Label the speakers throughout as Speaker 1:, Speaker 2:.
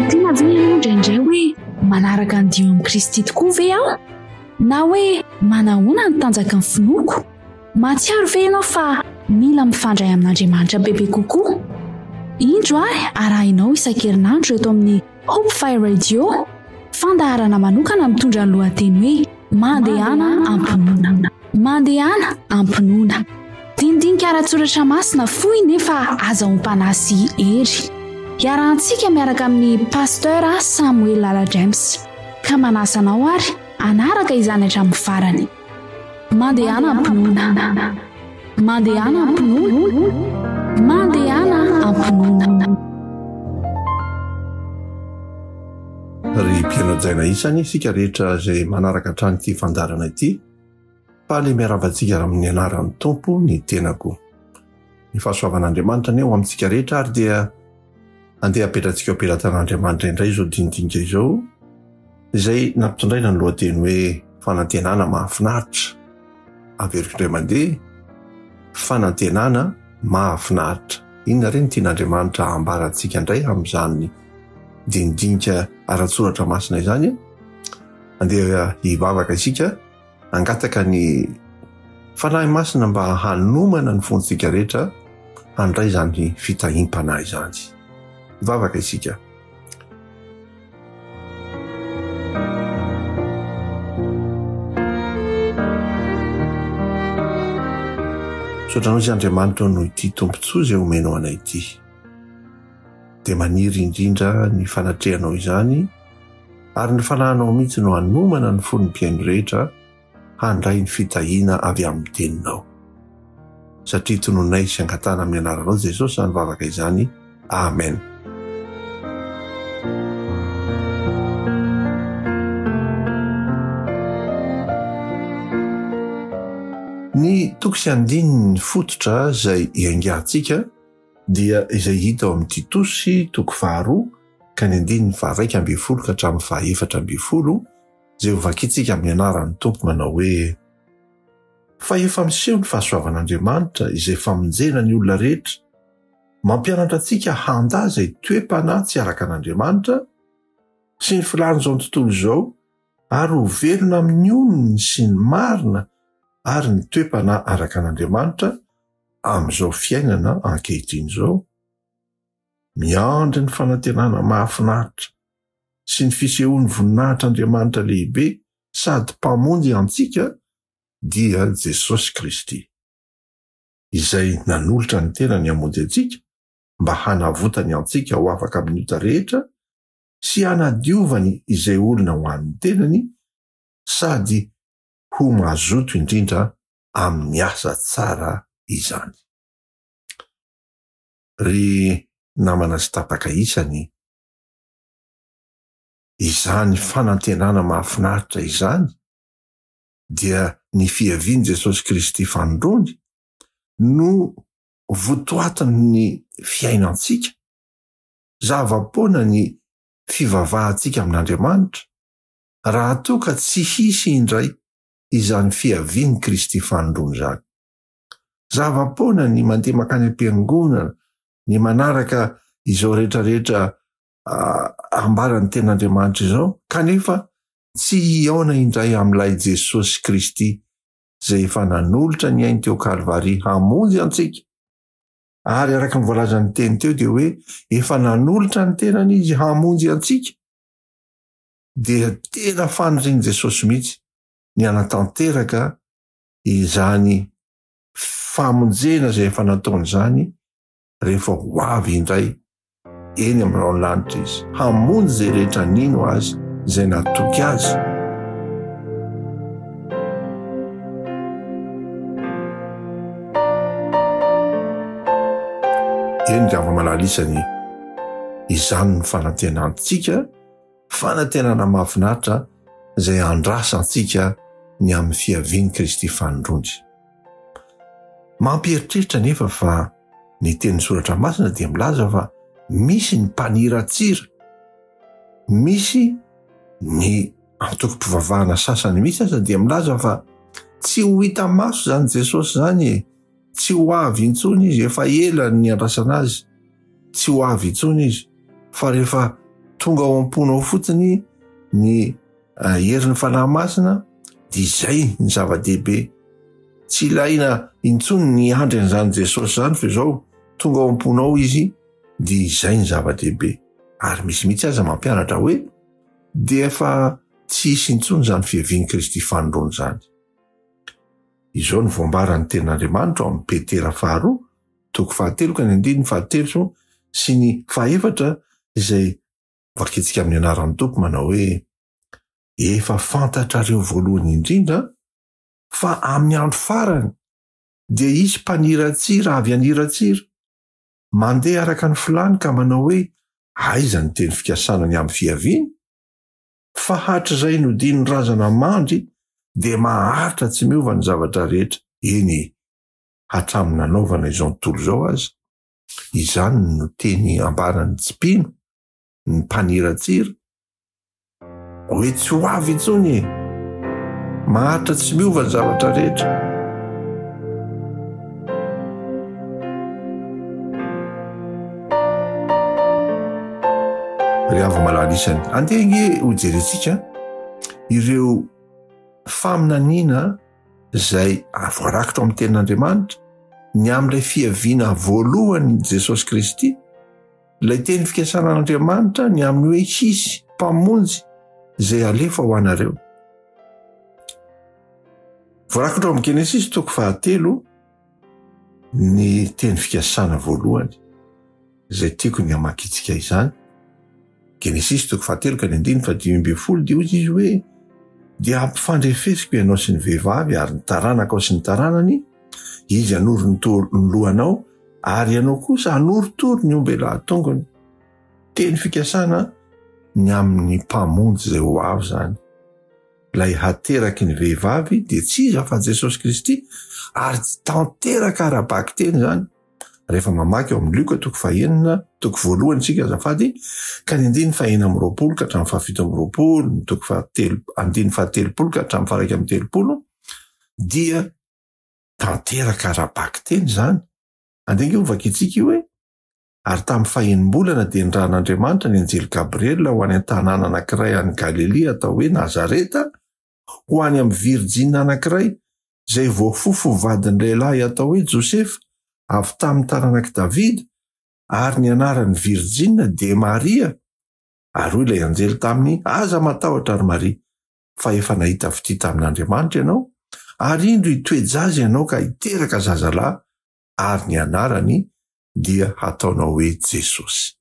Speaker 1: Manontany tena ve ianao indraindray hoe manaraka ny dio amin'i Kristy tokoa ve aho? Na hoe manahoana ny tanjaky ny finoako? Mahatsiaro ve ianao fa mila mifandray amin'Andriamanitra bebe kokoa? Indro ary arahinao isan-kerinandro eto amin'ny Hope Fire Radio, fandaharana manokana mitondra ny lohateny hoe Mandehana am-pinoana. Mandehana am-pinoana. Dinidinika ara-tsoratra masina fohy nefa azahoam-panahy sy hery. Iarahantsika miaraka amin'ny Pasteur Samuel Lala James. Ka manasa anao ary hanaraka izany hatramin'ny farany. Mandehana am-pinoana. Mandehana am-pinoana. Mandehana am-pinoana.
Speaker 2: Ry mpihaino hajaina isany, isika rehetra izay manaraka hatrany ity fandaharana ity, faly miarahaba antsika amin'ny anaran'ny Tompo ny tenako. Ny fahasoavan'Andriamanitra anie ho amintsika rehetra ary dia andeha hapetratsika eo am-pelatan'Andriamanitra indray izao dinidinika izao, izay nampitondraina ny lohateny hoe fanantenana mahafinaritra. Averiko indray mandeha, fanantenana mahafinaritra. Inona re no tian'Andriamanitra hambara antsika indray amin'izany dinidinika ara-tsoratra masina izany? Andeha hivavaka isika, hangataka ny Fanahy Masina mba hanomana ny fontsika rehetra handray izany fitahiam-panahy izany. Hivavaka isika. Misaotra anao izy Andriamanitra noho ity tombontsoa izay omenao anay ity. Dia maniry indrindra ny fanatrehanao izany ary ny fanahinao mihitsy no hanomana ny fon'ny mpihaino rehetra handray ny fitahiana avy amin'ny teninao. Satria tononay sy angatahana amin'ny anaranao Jesosy izany vavaka izany. Amen. Ny toko sy andininy fototra izay iaingantsika dia izay hita ao amin'ny Titosy toko faharoa ka ny andininy faha-11 ka hatramin'ny faha-14 izay hovakintsika amin'ny anaran'ny Tompo manao hoe, Fa efa miseho ny fahasoavan'Andriamanitra izay famonjena ny olona rehetra, mampianatra antsika handà izay toe-panahy tsy araka an'Andriamanitra sy ny filàn'izao tontolo izao ary ho velona amin'ny onony sy ny marina ary ny toe-panahy araka an'Andriamanitra amin'izao fiainana ankehitriny izao. Miandry ny fanantenana mahafinaritra sy ny fisehoan'ny voninahitr'Andriamanitra lehibe sady Mpamonjy antsika dia Jesosy Kristy, izay nanolotra ny tenany hamonjy antsika mba hanavotany antsika ho afaka amin'ny ota rehetra sy hanadiovany izay olona ho an'ny tenany sady ho mazoto indrindra amin'ny asa tsara izany. Ry namana sy tapaka isany, izany fanantenana mahafinaritra izany dia ny fiavian'i Jesosy Kristy fanindroany no votoatin'ny fiainantsika. Zava-poana ny fivavahantsika amin'Andriamanitra raha toa ka tsy hisy indray izany fiavian'i Kristy fanindroany izany. Zava-poana ny mandeha mankany am-piangonana, ny manaraka izao rehetrarehetra ambaran'ny Tenin'Andriamanitra izao, kanefa tsy hihaona indray amin'ilay Jesosy Kristy izay efa nanolotra ny ainy teo Kalvary hamonjy antsika. Ary araka ny voalazan'ny teny teo dia hoe efa nanolotra ny tenany izy hamonjy antsika. Dia tena fanirian'i Jesosy mihitsy ny hanatanteraka izany famonjena izay efa nataony izany rehefa ho avy indray eny amin'ny rahon'ny lanitra izy, hamonjy izay rehetra nino azy, izay natoky azy. Eny ry hava-malala isany, izany no fanantenantsika, fanantenana mahafinaritra izay andrasantsika ny amin'ny fiavian'i Kristy fanindroany. Mampieritreritra anefa fa ny tenin'ny soratra masina dia milaza fa misy ny mpaniratsira, misy ny antokom-pivavahana sasany mihitsy aza dia milaza fa tsy ho hita maso izany Jesosy izany e, tsy ho avy intsony izy, efa ela ny niandrasana azy, tsy ho avy intsony izy, fa rehefa. Tonga ao am-ponao fotsiny ny eh, herin'ny Fanahy Masina dia izay ny zava-dehibe. Tsy ilaina intsony ny andry an'izany Jesosy izany fa izao tonga ao am-ponao izy dia izay ny zava-dehibe. Ary misy mihitsy aza mampianatra hoe dia efa tsy hisy intsony izany fiavian'i Kristy fanindroany izany. Izao no voambaran'ny tenin'Andriamanitra ao amin'ny Petera faharoa, toko fahatelo ka ny andininy fahatelo sy ny fahefatra izay vakintsika amin'ny anaran'ny Tompo manao hoe, Efa fantatrareo voalohany indrindra fa amin'ny andro farany dia hisy mpaniratsira avy haniratsira, mandeha araka ny filàny ka manao hoe, Aiza ny teny fikasana ny amin'ny fiaviany? Fa hatrizay nodian'ny razana mandry dia maharitra tsy miova ny zavatra rehetra, eny e, hatramin'ny nanaovana izao tontolo izao aza. Izany no teny ambaran'ny tsy mpino, ny mpaniratsira, hoe tsy ho avy intsony e! Maharitra tsy miova ny zavatra rehetra. Ry hava-malala isany, andeha ange hojerentsika ireo faminaniana izay voarakitra ao amin'ny Tenin'Andriamanitra ny amin'ilay fiaviana voalohany Jesosy Kristy, ilay teny fikasanan'Andriamanitra ny amin'ny hoe hisy mpamonjy izay alefa ho anareo. Voarakitra ao amin'ny Genesisy toko fahatelo ny teny fikasana voalohany izay tiako ny hamakitsika izany. Genesisy toko fahatelo ka ny andininy faha-15 dia hoy izy hoe dia hampifandrefesiko ianao sy ny vehivavy ary ny taranakao sy ny taranany, izy hanoro ny ny lohanao ary ianao kosa hanorotoro ny ombelahy tongony. Teny fikasana ny amin'ny mpamonjy izay ho avy izany. Ilay hateraky ny vehivavy dia tsy iza fa Jesosy Kristy ary tsy tanteraka ara-bakiteny izany. Rehefa mamaky ao amin'ny Lioka toko fahenina, toko voalohany isika azafady, ka ny andininy fahenina amby roapolo ka hatramin'ny fahafito amby roapolo, ny toko fahatelo, andininy fahatelopolo ka hatramin'ny faha-31 dia tanteraka ara-bakiteny izany. Andeha ange ho vakintsika io e! Ary tamin'ny fahenim-bolana dia nirahan'Andriamanitra ny anjely Gabriela ho any an-tanàna anankiray any Galilia atao hoe Nazareta, ho any amin'ny virjina anankiray izay voafofo ho vadin'ny lehilahy atao hoe Josefa, avy tamin'ny taranak'i Davida, ary ny anaran'ny virjina dia Maria. Ary hoy ilay anjely taminy, Aza matahotra, ry Maria, fa efa nahita fitia tamin'Andriamanitra ianao, ary indro hitoe-jaza ianao ka hiteraka zazalahy, ary ny anarany dia hataonao hoe Jesosy.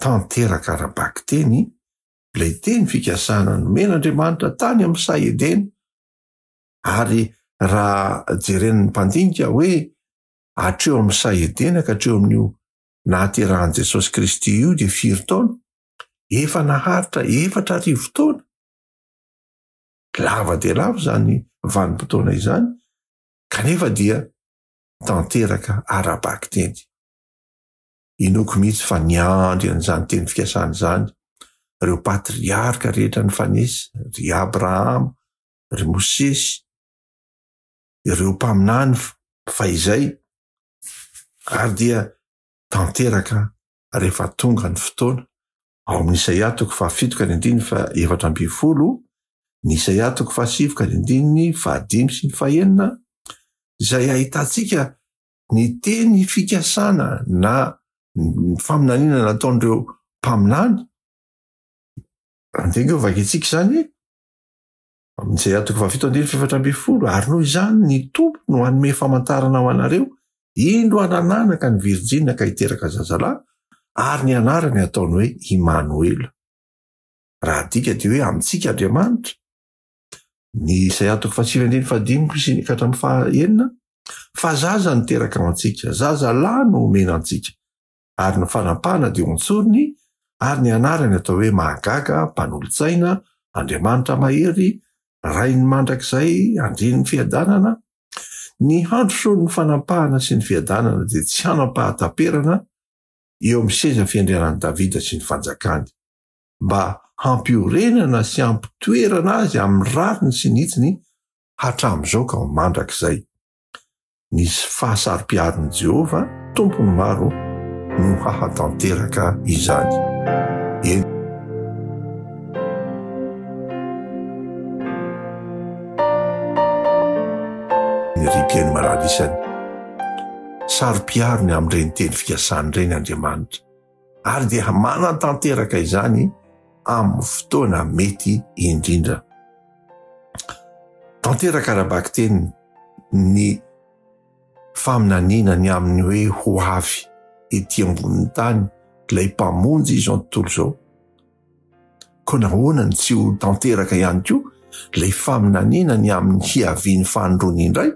Speaker 2: Tanteraka ara-bakiteny ilay teny fikasana nomen'Andriamanitra tany amin'ny saha Edena, ary raha jeren'ny mpandinika hoe hatreo amin'ny saha Edena ka hatreo amin'io nahaterahan'i Jesosy Kristy io dia firy taona? Efa naharitra 4000 taona. Lava dia lava izany vanim-potoana izany, kanefa dia tanteraka ara-bakiteny. Inoako mihitsy fa niandry an'izany teny fikasana izany ireo patriarka rehetra nifanesy, ry Abrahama, ry Mosesy, ireo mpaminany fahizay, ary dia tanteraka rehefa tonga ny fotoana. Ao amin'ny Isaia toko fahafito ka ny andininy faha-14, ny Isaia toko fahasivy ka ny andininy fahadimy sy ny fahenina, izay ahitantsika ny teny fikasana na ny faminaniana nataon'ireo mpaminany. Andeha ange ho vakintsika izany amin'ny Isaia toko fahafito andininy faha-14, ary noho izany ny Tompo no hanome famantarana ho anareo, indro hanananaka ny virjina ka hiteraka zazalahy, ary ny anarany hataony hoe Imanoela. Raha adika dia hoe amintsika Andriamanitra. Ny Isaia toko fahasivy andininy fahadimy sy ka hatramin'ny fahaenina, fa zaza no teraka ho antsika, zaza lahy no omena antsika, ary ny fanampahana dia ho an-tsorony, ary ny anarany atao hoe Mahagaga, Mpanolo-tsaina, Andriamanitra Mahery, Rain'ny mandrakizay, Andrian'ny fiadanana. Ny handrosoan'ny fanampahana sy ny fiadanana dia tsy hanam-pahataperana eo amin'ny seza fiandrianan'i Davida sy ny fanjakany, mba hampiorenana sy hampitoerana azy amin'ny rariny sy ny hitsiny hatramin'izao ka ho mandrakizay. Ny fahasaro-piaron'i Jehovah, Tompon'ny maro, no hahatanteraka izany. Eny. Ry mpihaino malala isany, saro-piaro ny amin'ireny teny fikasana ireny Andriamanitra, ary dia manatanteraka izany amin'ny fotoana mety indrindra. Tanteraka ara-bakiteny ny faminaniana ny amin'ny hoe ho avy ety ambonin'ny tany ilay Mpamonjy izao tontolo izao. Koa nahoana no tsy ho tanteraka ihany koa ilay faminaniana ny amin'ny hiavian'ny fanindroany indray?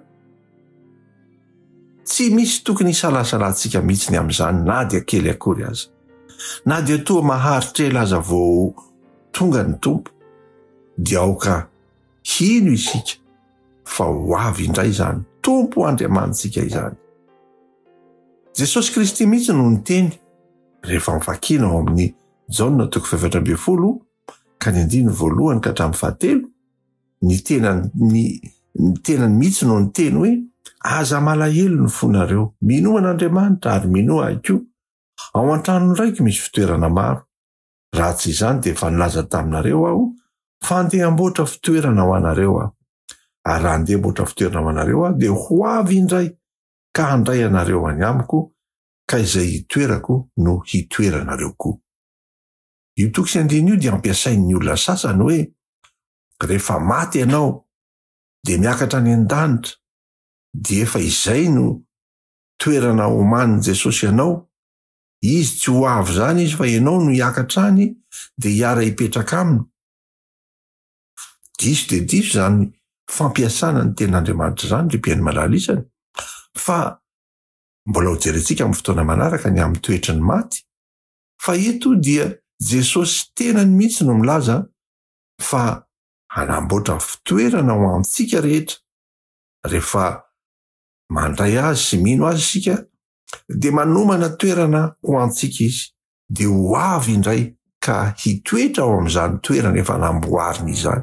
Speaker 2: Tsy misy tokony hisalasalantsika mihitsy ny amin'izany na dia kely akory aza. Na dia toa maharitra ela aza vao tonga ny Tompo, dia aoka hino isika fa ho avy indray izany Tompo Andriamanitsika izany. Jesosy Kristy mihitsy no niteny rehefa mivakiana ao amin'ny Jaona toko fahefatra ambin'ny folo ka ny andininy voalohany ka hatramin'ny fahatelo, ny tenany ny ny tenany mihitsy no niteny hoe aza malahelo ny fonareo, minoa an'Andriamanitra ary minoa ahy koa. Ao an-tranon'ny raiko misy fitoerana maro. Raha tsy izany dia efa nilaza taminareo aho fa handeha hamboatra fitoerana ho anareo aho. Ary raha handeha hamboatra fitoerana ho anareo aho dia ho avy indray ka handray anareo any amiko ka izay hitoerako no hitoeranareo koa. Io toko sy andininy io dia ampiasain'ny olona sasany hoe rehefa maty ianao dia miakatra any an-danitra dia efa izay no toerana omanin'i Jesosy anao, Izy tsy ho avy izany izy fa ianao no hiakatra any dia hiara-hipetraka aminy. Diso dia diso izany fampiasana ny tenin'Andriamanitra izany ry mpihaino malala isany fa mbola ho jerentsika amin'ny fotoana manaraka ny amin'ny toetry ny maty fa eto dia Jesosy tenany mihitsy no milaza fa hanamboatra fitoerana ho antsika rehetra rehefa mandray azy sy mino azy isika dia manomana toerana ho antsika izy dia ho avy indray ka hitoetra ao amin'izany toerana efa namboariny izany.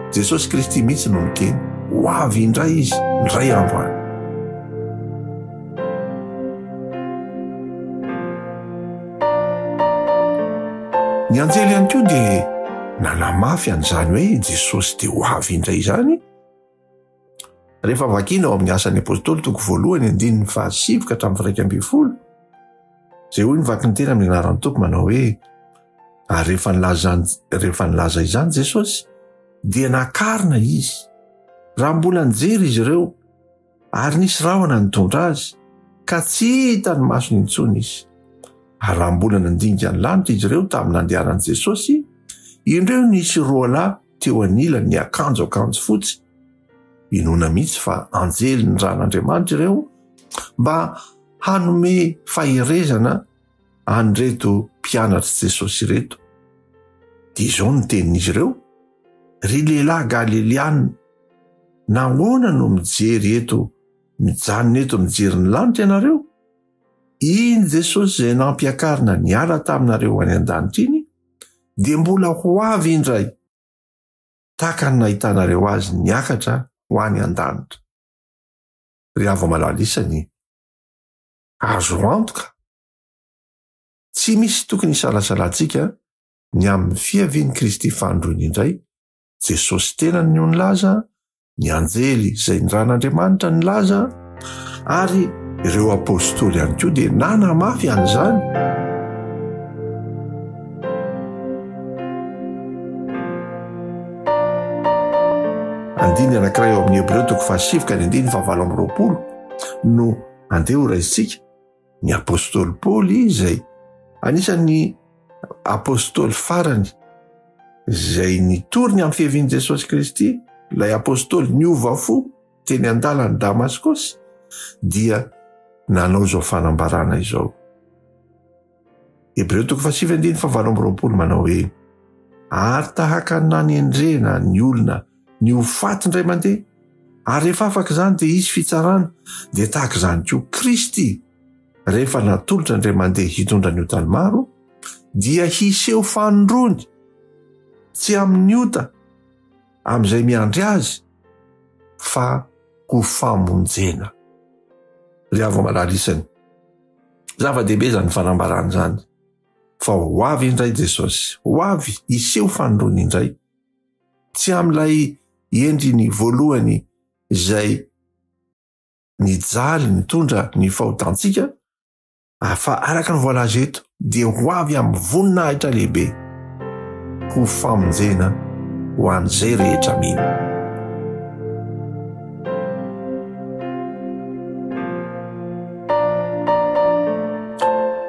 Speaker 2: Jesosy Kristy mihitsy no niteny, ho avy indray izy indray andro any. Ny anjely ihany koa dia nanamafy an'izany hoe Jesosy dia ho avy indray izany. Rehefa vakina ao amin'ny Asan'ny Apostoly toko voalohany andininy fahasivy ka hatramin'ny firaika ambin'ny folo, izay hoy ny vakinteny amin'ny anaran'ny Tompo manao hoe ary rehefa nilaza rehefa nilaza izany Jesosy dia nakarina izy. Raha mbola nijery izy ireo ary nisy rahona nitondra azy ka tsy hita ny masony intsony izy. Ary raha mbola nandinika ny lanitra izy ireo tamin'ny nandehanan'i Jesosy, indreo nisy roa lahy teo anilany niakanjo akanjo fotsy, inoana mihitsy fa anjely niràn'Andriamanitra ireo mba hanome faherezana an'ireto mpianatr'i Jesosy ireto. Dia izao no tenin'izy ireo, Ry lehilahy Galiliana, nahoana no mijery eto, mijanona eto mijery ny lanitra ianareo? Iny Jesosy izay nampiakarina niala taminareo any an-danitra iny, dia mbola ho avy indray, tahaka ny nahitanareo azy niakatra ho any an-danitra. Ry hava-malala isany, azo antoka, tsy misy tokony hisalasalantsika ny amin'ny fiavian'i Kristy fanindroany indray, Jesosy tenany no nilaza, ny anjely izay niran'Andriamanitra nilaza, ary ireo apostoly ihany koa dia nanamafy an'izany. Andiny anankiray ao amin'ny Hebreo toko fahasivy ka ny andiny fahavalo amby roapolo no andeha ho raisintsika. Ny apostoly Paoly izay anisan'ny apostoly farany izay nitory ny amin'ny fiavian'i Jesosy Kristy, ilay apostoly niova fo teny an-dalan'i Damaskosy, dia nanao izao fanambarana izao. Hebreo toko fahasivy andininy fahavalo amby roapolo manao hoe ary tahaka ny nanendrena ny olona ny ho faty indray mandeha ary rehefa afaka izany dia hisy fitsarana dia tahaka izany koa Kristy rehefa natolotra indray mandeha hitondra ny otany maro dia hiseho fanindroany tsy amin'ny ota amin'izay miandry azy fa ho famonjena. Ry hava-malala isany, zava-dehibe izany fanambarana izany. Fa ho avy indray Jesosy, ho avy hiseho fanindroany indray. Tsy amin'ilay endriny voalohany izay nijaly nitondra ny fahotantsika, fa araka ny voalaza eto dia ho avy amin'ny voninahitra lehibe ho famonjena ho an'izay rehetra mino.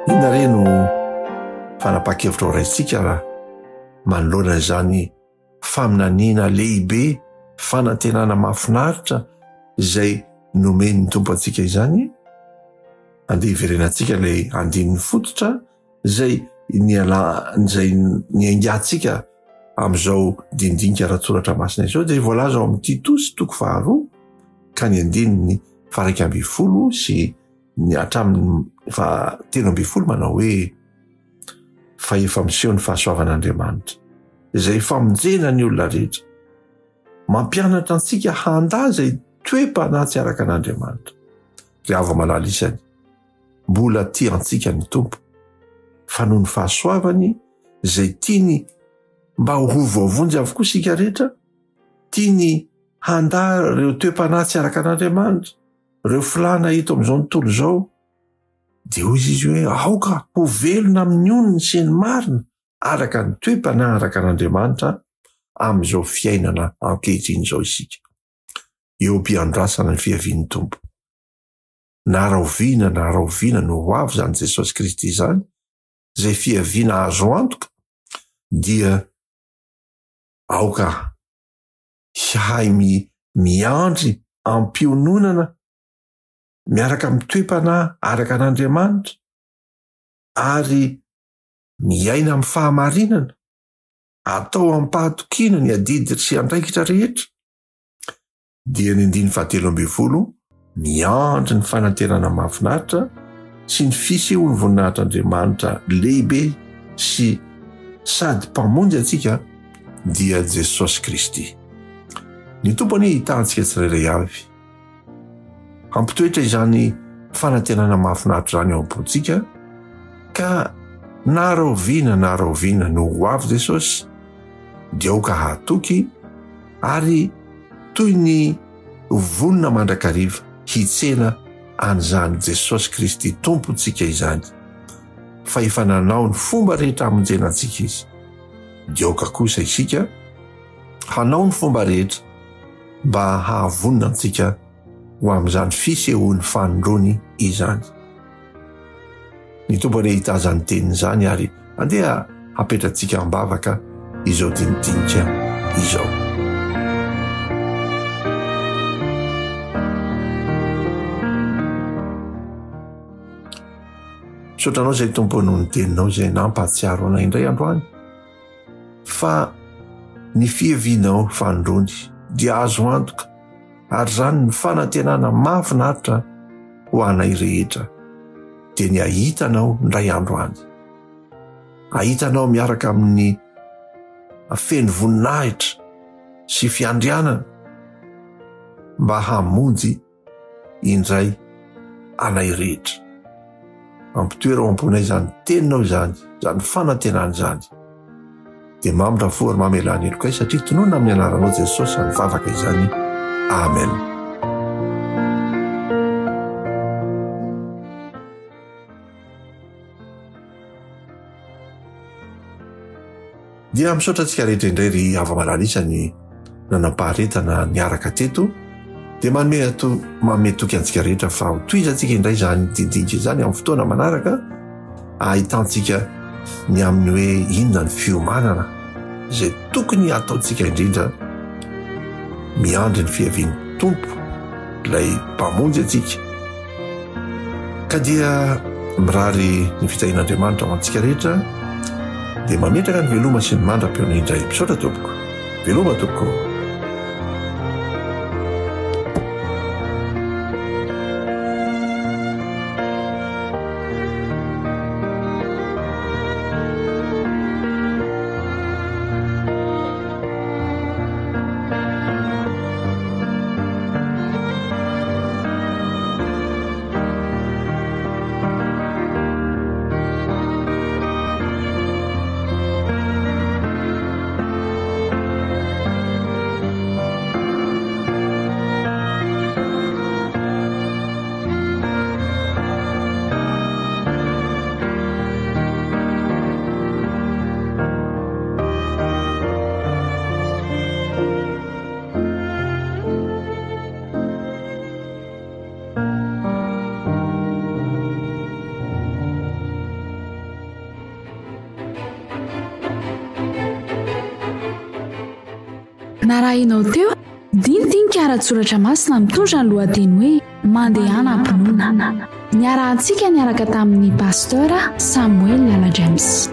Speaker 2: Inona re no fanapahan-kevitra ho raintsika raha manoloana izany faminaniana lehibe, fanantenana mahafinaritra izay nomen'ny Tompo antsika izany? Andeha hiverenantsika ilay andininy fototra izay niala izay niaingantsika amin'izao dinidinika ara-tsoratra masina izao dia voalaza ao amin'ny Titosy toko faharoa ka ny andininy faraika ambin'ny folo sy ny hatramin'ny faha 13 manao hoe fa efa miseho ny fahasoavan'Andriamanitra izay famonjena ny olona rehetra mampianatra antsika handà izay toe-panahy tsy araka an'Andriamanitra. Ry hava-malala isany, mbola tia antsika ny Tompo, fa noho ny fahasoavany izay tiany mba ho voavonjy avokoa isika rehetra, tiany handà ireo toe-panahy tsy araka an'Andriamanitra, ireo filàna eto amin'izao tontolo izao, dia hoy izy hoe aoka ho velona amin'ny onony sy ny marina araka ny toe-panahy araka an'Andriamanitra amin'izao fiainana ankehitriny izao isika. Eo am-piandrasana ny fiavian'ny Tompo. Na rahoviana na rahoviana no ho avy izany Jesosy Kristy izany, izay fiaviana azo antoka, dia aoka hiahy miandry am-piononana miaraka amin'ny toe-panahy araka an'Andriamanitra ary miaina amin'ny fahamarinana, atao am-pahatokiana ny adidy sy andraikitra rehetra, dia ny andininy fahatelo ambin'ny folo, miandry ny fanantenana mahafinaritra sy ny fisehoan'ny voninahitr'Andriamanitra lehibe sy sady Mpamonjy antsika, dia Jesosy Kristy. Ny Tompo anie hitahantsika tsirairay avy. Hampitoetra izany fanantenana mahafinaritra izany ao am-pontsika ka na rahoviana na rahoviana no ho avy Jesosy dia aoka hahatoky ary toy ny vonona mandrakariva hitsena an'izany Jesosy Kristy Tompontsika izany fa efa nanao ny fomba rehetra hamonjena antsika Izy dia aoka kosa isika hanao ny fomba rehetra mba hahavonona antsika ho amin'izany fisehoan'ny fanindroany izany. Ny Tompo anie hitaha izany teniny izany ary andeha hapetratsika am-bavaka izao dinidinika izao. Misaotra anao izay Tompo noho ny teninao izay nampahatsiaro anay indray androany. Fa ny fiavianao fanindroany dia azo antoka ary izany ny fanantenana mahafinaritra ho anay rehetra dia ny hahita anao indray andro any. Hahita anao miaraka amin'ny feno voninahitra sy fiandrianana mba hamonjy indray anay rehetra. Ampitoero ao am-ponay izany teninao izany, izany fanantenana izany. Dia mamindra fo ary mamelà ny helokay satria tononina amin'ny anaranao Jesosy izany vavaka izany. Amen. Dia misaotra antsika rehetra indray ry hava-malala isany nanam-paharetana niaraka teto. Dia manome ato manome toky antsika rehetra fa ho tohizantsika indray izany dindinika izany amin'ny fotoana manaraka ahitantsika ny amin'ny hoe inona ny fiomanana izay tokony hataontsika indrindra miandry ny fiavian'ny Tompo ilay Mpamonjy antsika. Ka dia mirary ny fitahian'Andriamanitra ho antsika rehetra dia mametraka ny veloma sy ny mandra-pihaona indray. Misaotra tompoko. Veloma tompoko.
Speaker 1: Narahinao teo Dinidinika ara-tsoratra masina mitondra ny lohateny hoe Mandehana am-pinoana. Niarahantsika niaraka tamin'ny Pasteur Samuel Lala James.